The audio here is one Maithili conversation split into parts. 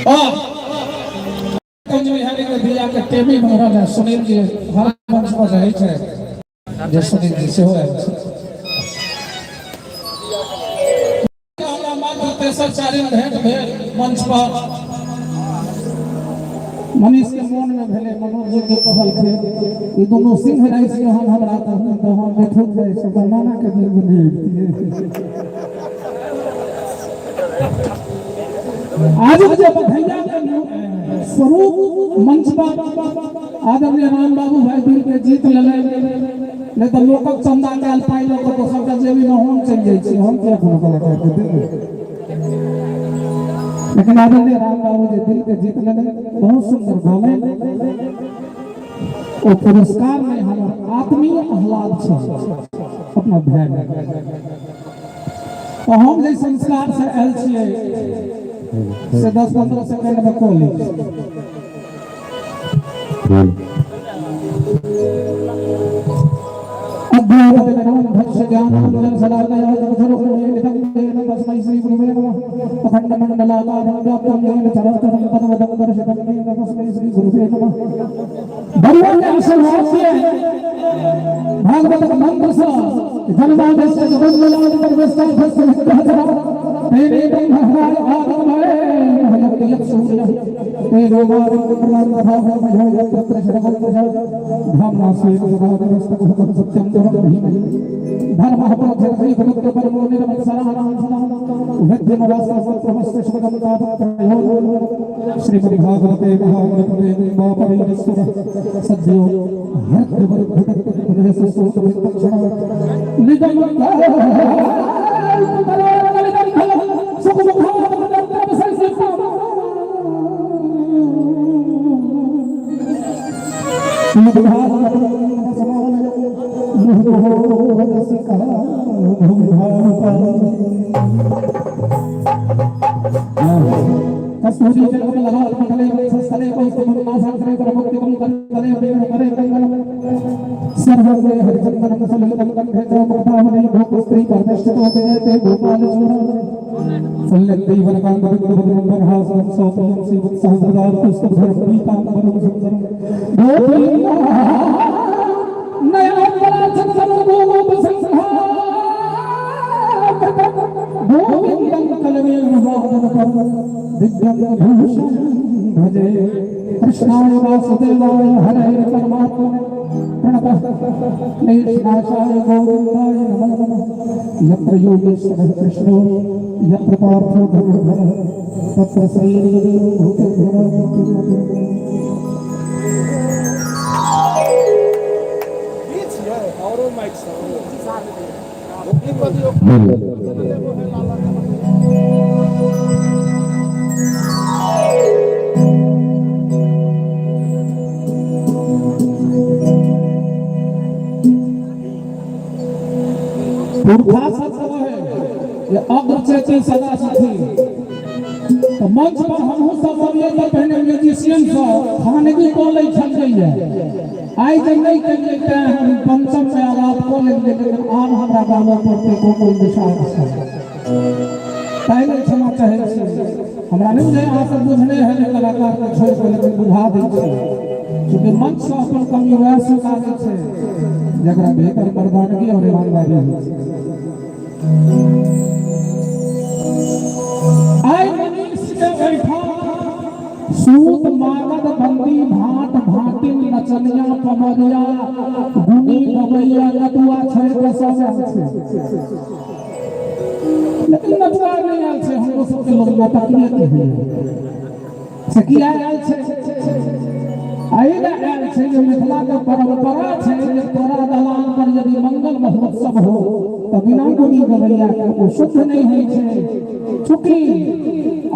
वाह कुंज बिहारी के धिया के टेमी महाराज आ सुनील जी हर मंच पर रहै छै जे सुनील जी सेहो आयल छै। हमरा मात्र तेसर चारिम भेंट भेल मंच पर। मनीष के मोन में भेलै, मनोज जी के कहलखिन ई दुनू सिंह राशि के हम हमरा कहलखिन तऽ हम मिथुन राशि के नाना के दिल में नहि अबितियै। आजुक जे बधैया के स्वरूप मंच पर आदरणीय राम बाबू भाई दिल के जीत लेलै, नहि तऽ लोकक चंदा काल पाइ लऽ कऽ दोसर के जेबी में हम चलि जाइ छी, हम किया कोनो कलाकार के देबै। लेकिन आदरणीय राम बाबू जे दिल के जीत लेलै, बहुत सुंदर गौलै, ओ पुरस्कार में हमर आत्मीय आह्लाद छल अपना भाय। तऽ हम जे संस्कार से आयल छियै से 10-15 सेकेंड में कऽ लै छी। बरुआ के आशीर्वाद से भागवत मंत्र से जन्मादेश जगन्मलाद परमेश्वर तेरे ब्रह्म आगमय सूर्य श्रीमद्भागवते महाभारते सद्यो निगम कस्तूरी मंडले स्थले सर्वज्ञ हरिचंदन सलिलम कंठे च मुक्तामणि भोक्त्री परमेष्ठितो जयते गोपाल भजे कृष्णाय वासुदेवाय हरे परमात्मने प्रणतः क्लेशनाशाय गोविन्दाय नमो नमः। यत्र योगेश्वरः कृष्णो यत्र पार्थो धनुर्धरः तत्र श्रीर्भूतिर्धरः। पुरखा सब है ये अग्र चेती सदा साथी। तो मंच पर हमहूँ सब अबियै तऽ पहिने म्यूजिशियन सब खानगी कऽ लै छलियै, आइ जे नहि केलियै तैं हम पंचम में आलाप कऽ लेलियै, लेकिन आब हमरा गाबऽ पड़तै कोमल निषाद सब, ताहि लेल क्षमा चाहै छी। हमरा नहि बुझाइ अहाँ सब बुझने है कलाकार के छोड़ि कऽ, लेकिन बुझा दै छी चूँकि मंच से अपन कमी वएह स्वीकारै छै जकरा भीतर मर्दानगी और ईमानदारी होइ छै। आइ मनीष के ओहिठाम सूत मागध बंदी भाट भाटिन नचनिया पमरिया गुनी गबैया नटुआ छोड़ि कऽ सब आयल छै, लेकिन नटुआ नहि आयल छै। हमरो सबके लोग नाटकीय कहैया से किया आयल छै? एहि लए आयल छै जे मिथिला के परंपरा छै जे तोरा दलान पर यदि मंगल महोत्सव हो तऽ बिना गुनी गबैया के ओ शुद्ध नहि होइ छै। चूँकि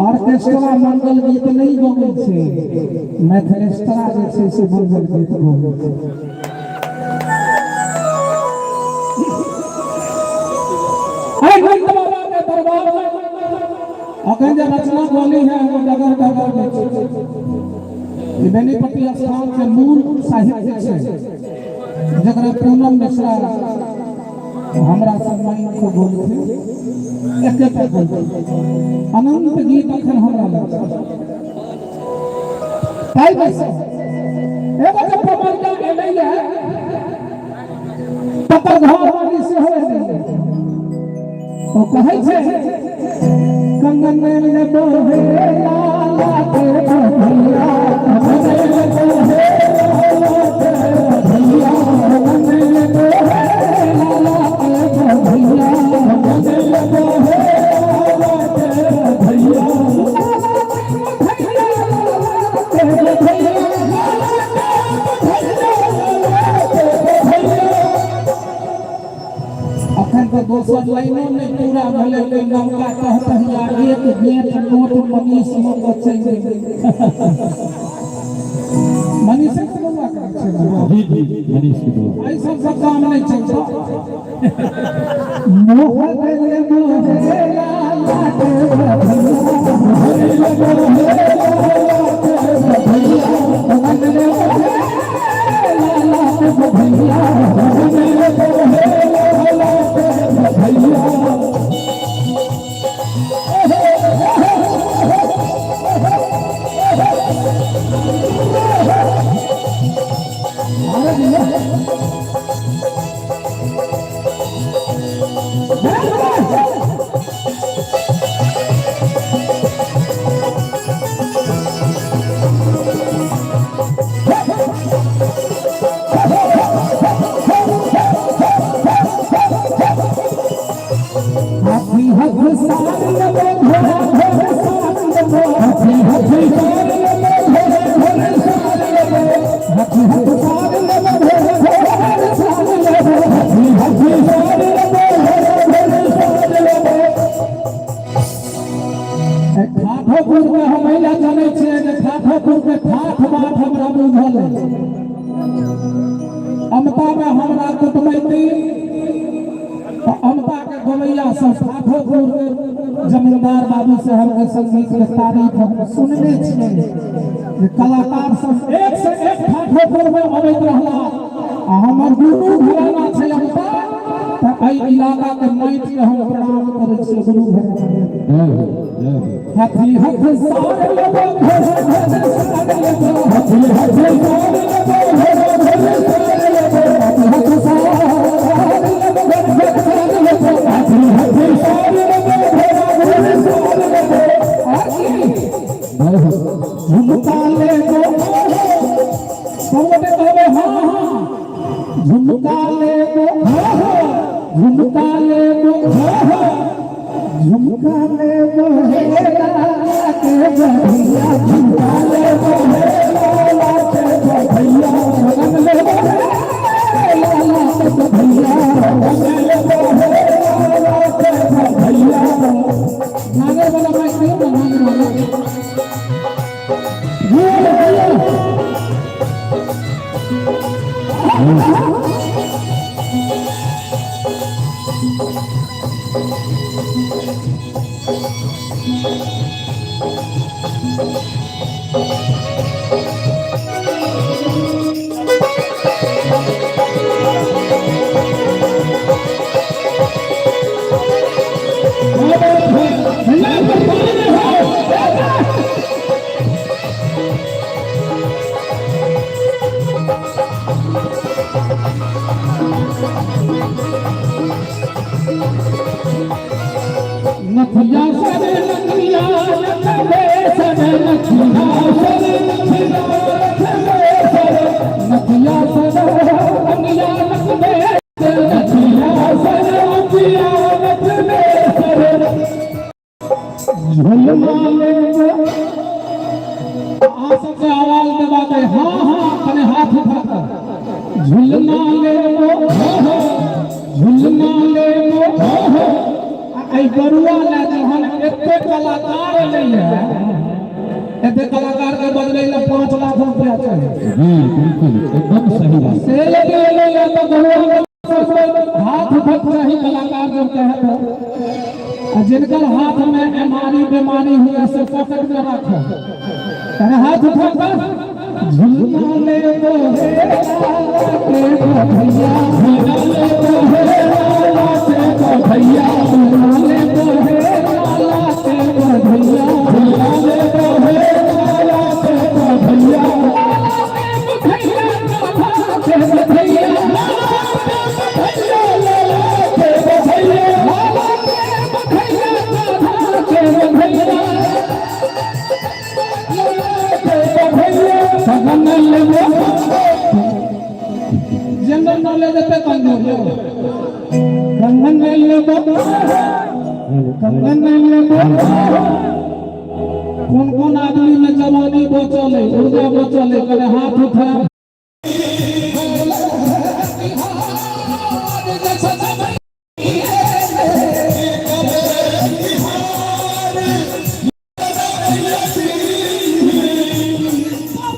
ऑर्केस्ट्रा मंगल गीत नहि गबै छै, मैथिलेस्ट्रा जे छै से मंगल गीत गबै छै। आइ नंद बाबा के दरबार में अखन जे रचना बोली है वो डगर डगर में छै। ई बेनीपट्टी स्थान के मूल साहित्य छै जकरा पूनम मिश्रा हमरा सम्मान से बोलथिन, एकेटा बोलथिन। अनंत गीत अखन हमरा लग छै। ताहि में से एगो जे पमरिया एलैया तकर घरवाली सेहो एलैया। ओ कहै छै कंगन लेबो हे लाला के भैया, कंगन लेबो हे लाला के भैया, कंगन लेबो हे लाला के भैया, कंगन लेबो हे लाला के भैया, लाला के भैया, लाला के भैया। अखन तऽ दोसर लाइनो नहि पूरा भेलै कि नवका कहतहिया एक गेट नोट मनीष मे बचै गेलै। मनीषे के बौआ करै छै ने? जी जी, मनीष के बौआ। एहि सबसँ काम नहि चलतौ। मोह देले मोहे लाला के भैया, मोह देले मोहे लाला के भैया, मोह देले मोहे लाला के भैया, मोह देले मोहे लाला के भैया। हाथी हथ सार लेबो घोड़ा घोड़ सार लेबो, हाथी हथ सार लेबो घोड़ा घोड़ सार लेबो, हाथी हथ सार लेबो घोड़ा घोड़ सार लेबो, हाथी हथ सार लेबो घोड़ा घोड़ सार लेबो। ठाठोपुर के हम एहि जानै छियै जे ठाठोपुर के ठाठ बाट हमरा बुझल है। अमता में हमरा कुटमैती तऽ अमता के गवैया सब ठाठोपुर के जमींदार बाबू साहब के संगीत के तारीफ हम सुनने छियै जे कलाकार सब एक से एक ठाठोपुर में अबैत रहला। आ हमर गुरु घराना छै अमता, तऽ एहि इलाका के माटि के हम प्रणाम करै छियै गुरु घराना। जय हो, जय हो। हाथी हथ सार लेबो घोड़ा घोड़ सार लेबो, हाथी हथ सार लेबो घोड़ा घोड़ सार लेबो, हाथी हथ सार लेबो घोड़ा घोड़ सार लेबो, हाथी हथ सार लेबो घोड़ा घोड़ सार लेबो। और की जय हो। झुमका लेबो, सब गोटे कहबै हाँ हाँ, झुमका लेबो हाँ हाँ, झुमका लेबो हाँ हाँ, झुमका लेबो हे लाला के भैया, झुमका लेबो हे लाला के भैया, झुमका लेबो हे लाला के भैया, झुमका लेबो हे लाला के भैया। नागर वाला माइक दियौ ना, नागर वाला। ये भैया। नथिया सर नथिया नथले सर नथिया सर नथिया नथले सर नथिया सर नथिया नथले नथिया सर नथिया नथले सर झुलमा लेबो। अहाँ सबके आवाज देबाक अइ, हाँ हाँ, कने हाथ उठा कऽ। झुलना लेबो हाँ हाँ, झुलना लेबो हाँ हाँ। आ एहि बरुआ लए जहन एते कलाकार एलैया, एते कलाकार के बदलै लए 5 लाख रुपया चाही। जी बिल्कुल, एकदम सही बात। से यदि एलैया तऽ बरुआ सबके हाथ उठक चाही कलाकार जब कहे तऽ। आ जिनकर हाथ में एमारी बीमारी हुए से पॉकेट में राखो, अरे हाथ उठा कर। झुलना लेबो हे लाला के भैया, झुलना लेबो हे लाला के भैया, झुलना लेबो हे लाला के भैया, झुलना लेबो हे लाला के भैया। कंगन नहीं लेबो, कंगन नहीं लेबो। कोन कोन आदमी में जवानी बचल है, ऊर्जा बचल है, कने हाथ उठा।